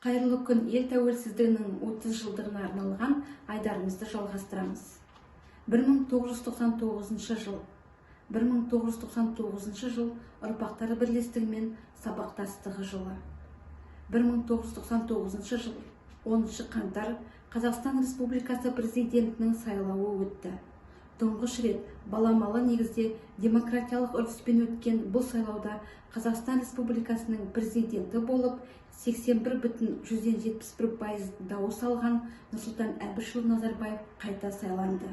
Қайырлы күн! Ел тәуелсіздігінің 30 жылдығына арналған айдарымызды жалғастырамыз. 1999 жыл. 1999 жыл — ұрпақтар бірлестігі мен сабақтастығы жылы. 1999 жыл, 10 қаңтар, Қазақстан Республикасы Президентінің сайлауы өтті. Тұңғыш рет баламалы негізде демократиялық үрдіспен өткен бұл сайлауда Қазақстан Республикасының президенті болып 81,71% дауыс алған Нұрсұлтан Әбішұлы Назарбаев қайта сайланды.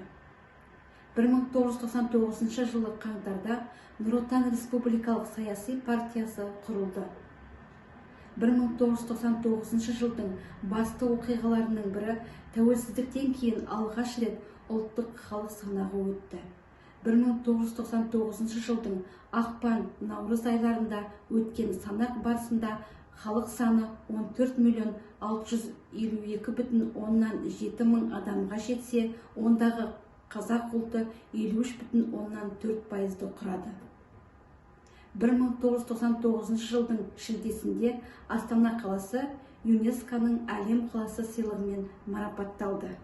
1999 жылы қаңтарда «Нұр Отан» республикалық саяси партиясы құрылды. 1999 жылдың басты оқиғаларының бірі — тәуелсіздіктен кейін алғаш рет ұлттық халық санағы өтті. 1999 жылдың ақпан, наурыз айларында өткен санақ барысында халық саны 14 миллион 652 бүтін оннан жеті мың адамға жетсе, ондағы қазақ ұлты 53,4%-ды құрады. 1999 жылдың шілдесінде Астана қаласы ЮНЕСКО-ның «Әлем қаласы» сыйлығымен марапатталды.